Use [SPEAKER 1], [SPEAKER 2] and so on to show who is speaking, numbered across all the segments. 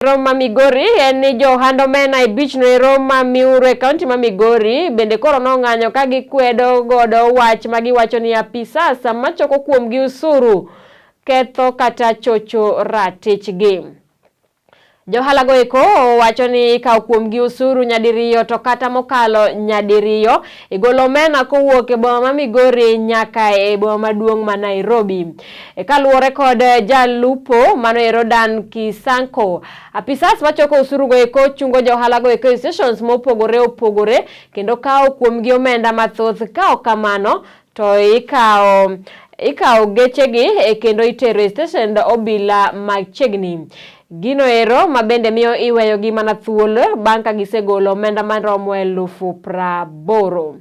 [SPEAKER 1] Ma Migori en ni johand omena e beach no ero ma Miuro e kaunti ma Migori bende koro nong'anyo ka gikwedo godo wach ma giwacho ni apisas machoko kuomgi usuru ketho kata chocho ratichgi. Johala go eko wacho ni ikawo kuomgi usuru nyadiriyo to kata mokalo nyadiriyo igolo omena kowuok e boma ma Migori nyaka e boma maduong' ma Nairobi. E kaluwore kod jalupo mano ero Dan Kisanko, apisas machoko usuru go eko chungo johala go eko e stations mopogore opogore kendo kawo kuomgi omenda mathoth. Ka ok kamano to ikawo gechegi kendo itero e stesend obila machiegni. Gino ero ma bende miyo iweyogi mana thuolo bang' ka gisegolo omenda maromo 80,000.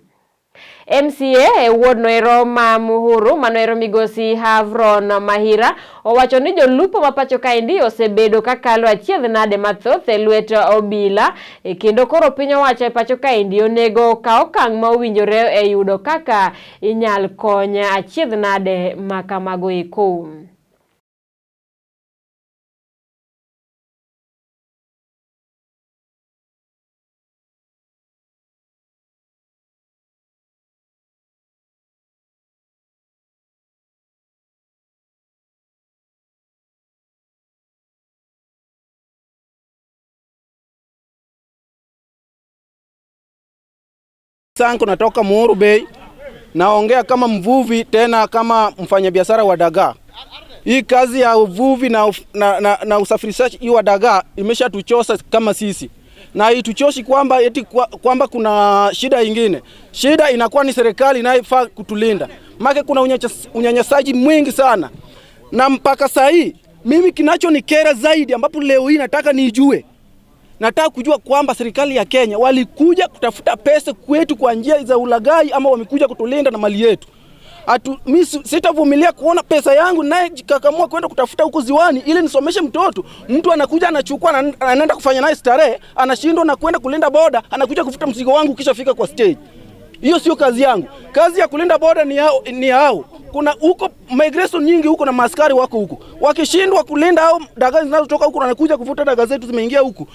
[SPEAKER 1] MCA e ward no ero ma Muhuru mano ero migosi Havron Mahira owacho ni jolupo ma pacho kaendi osebedo kakalo achiedh nade mathoth e lwet obila kendo koro piny owacho e pacho kaendi onego okaw okang' ma owinjore e yudo kaka inyal kony achiedh nade ma kamago eko.
[SPEAKER 2] Sanko natoka Muhuru Bay, naongea kama mvuvi tena kama mfanyabiashara wa dagaa. Hii kazi ya uvuvi na usafirishaji wa dagaa imeshatuchosa kama sisi. Na ituchoshi kwamba eti kwamba kuna shida ingine. Shida inakuwa ni serikali inayofaa kutulinda. Maana kuna unyanyasaji mwingi sana. Na mpaka saa hii mimi kinachonikera zaidi ambapo leo hii nataka nijue. Nataka kujua kwamba serikali ya Kenya walikuja kutafuta pesa kwetu kwa njia za ulaghai ama wamekuja kutulinda na mali yetu. Mimi sitavumilia kuona pesa yangu naye jikakamua kwenda kutafuta huko ziwani ili nisomeshe mtoto. Mtu anakuja anachukua anaenda kufanya naye starehe, anashindwa na kwenda kulinda boda, anakuja kufuta mzigo wangu kisha fika kwa stage. Hiyo sio kazi yangu. Kazi ya kulinda boda ni yao. Kuna huko migration nyingi huko na maskari wako huko. Wakishindwa kulinda hao dagaa zinazotoka huko wanakuja kuvuta dagaa zetu zimeingia huku.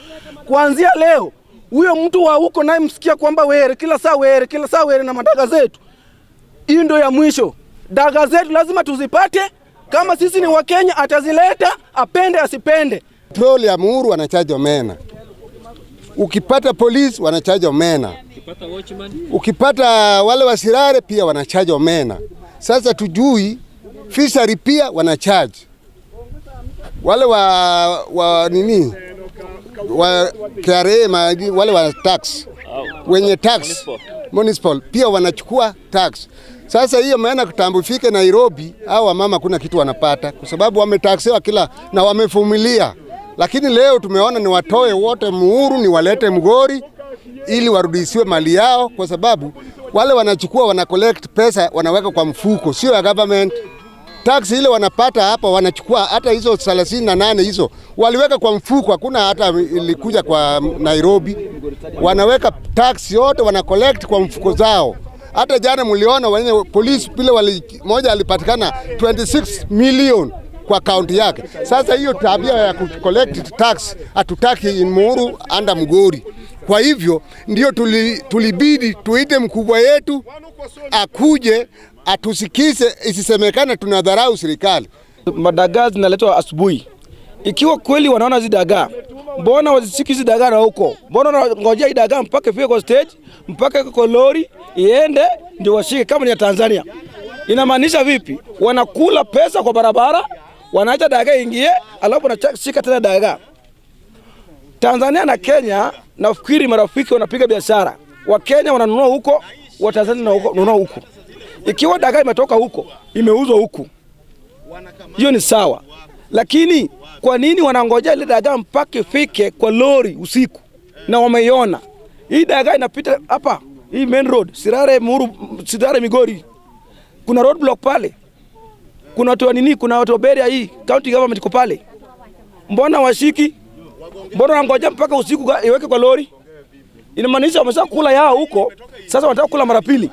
[SPEAKER 2] Kuanzia leo huyo mtu wa huko naye msikia kwamba were kila saa were kila saa were na madagaa zetu. Hii ndio ya mwisho. Dagaa zetu lazima tuzipate. Kama sisi ni Wakenya atazileta apende asipende.
[SPEAKER 3] Petroli ya Muhuru wanachaja omena. Ukipata polisi wanachaja omena. Ukipata wale wa Sirare pia wanachaja omena. Sasa tujui fishery pia wanacharge. Wale wa nini? Wa KRA wale wa tax. Wenye tax municipal pia wanachukua tax. Sasa hiyo maana kitambo ifike Nairobi hao wamama kuna kitu wanapata kwa sababu wametaxiwa kila na wamevumilia. Lakini leo tumeona ni watoe wote Muhuru ni walete Migori ili warudishiwe mali yao, kwa sababu wale wanachukua wana collect pesa wanaweka kwa mfuko, sio ya government. Tax ile wanapata hapa wanachukua, hata hizo 38 hizo waliweka kwa mfuko, hakuna hata ilikuja kwa Nairobi. Wanaweka tax yote wana collect kwa mfuko zao. Hata jana mliona wenye polisi pile moja alipatikana 26 million kwa kaunti yake. Sasa hiyo tabia ya ku collect tax hatutaki in Muhuru anda Migori. Kwa hivyo ndio tulibidi tuite mkubwa yetu akuje atusikize, isisemekane tunadharau serikali.
[SPEAKER 4] Madagaa zinaletwa asubuhi. Ikiwa kweli wanaona hizi dagaa, mbona wazisiki hizi dagaa na huko? Mbona wanangojea hii dagaa mpaka ifike kwa stage, mpaka kwa lori iende ndio washike kama ni ya Tanzania? Inamaanisha vipi? Wanakula pesa kwa barabara, wanaacha dagaa ingie, alafu wanashika tena dagaa. Tanzania na Kenya nafikiri marafiki wanapiga biashara. Wa Kenya wananunua huko, wa Tanzania wananunua huko. Ikiwa dagaa imetoka huko, imeuzwa huku, hiyo ni sawa. Lakini kwa nini wanangojea ile dagaa mpaka ifike kwa lori usiku? Na wameiona. Hii dagaa inapita hapa, hii main road, Sirare Muhuru, Sirare Migori. Kuna roadblock pale. Kuna watu wa nini? Kuna watu wa beria hii, county government iko pale. Mbona washiki? Mbona wanangoja mpaka usiku iweke kwa lori? Inamaanisha wameshakula yao huko, sasa wanataka kula mara pili.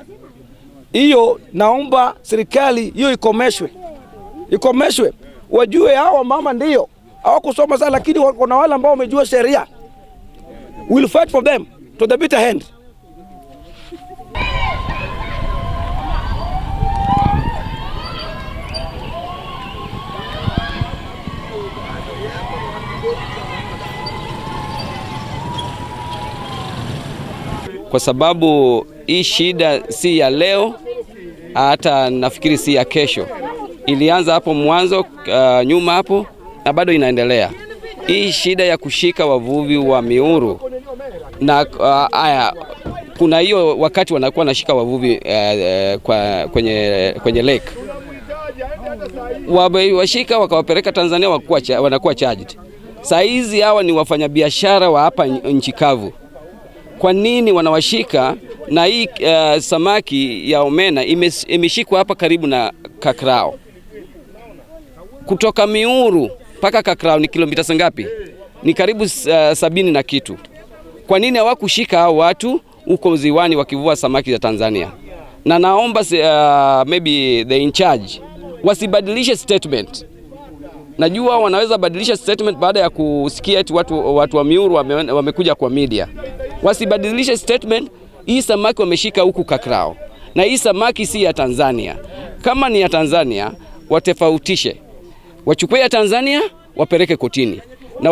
[SPEAKER 4] Hiyo naomba serikali hiyo ikomeshwe. Ikomeshwe. Wajue hao mama ndio Hawakusoma sana, lakini kuna wale ambao wamejua sheria. We'll fight for them to the bitter end.
[SPEAKER 5] Kwa sababu hii shida si ya leo, hata nafikiri si ya kesho. Ilianza hapo mwanzo nyuma hapo na bado inaendelea. Hii shida ya kushika wavuvi wa Miuru na aya, kuna hiyo wakati wanakuwa wanashika wavuvi kwenye lake washika wakawapeleka Tanzania, wanakuwa charged. Saa hizi hawa ni wafanyabiashara wa hapa nchi kavu. Kwa nini wanawashika? Na hii samaki ya omena imeshikwa hapa karibu na Kakrao. Kutoka Miuru mpaka Kakrao ni kilomita ngapi? Ni karibu 70 na kitu. Kwa nini hawakushika hao watu huko ziwani wakivua samaki za Tanzania? Na naomba maybe the in charge wasibadilishe statement. Najua wanaweza badilisha statement baada ya kusikia eti watu wa Miuru wamekuja kwa media. Wasibadilishe statement. Hii samaki wameshika huku Kakrao, na hii samaki si ya Tanzania. Kama ni ya Tanzania watofautishe, wachukue ya Tanzania wapeleke kotini na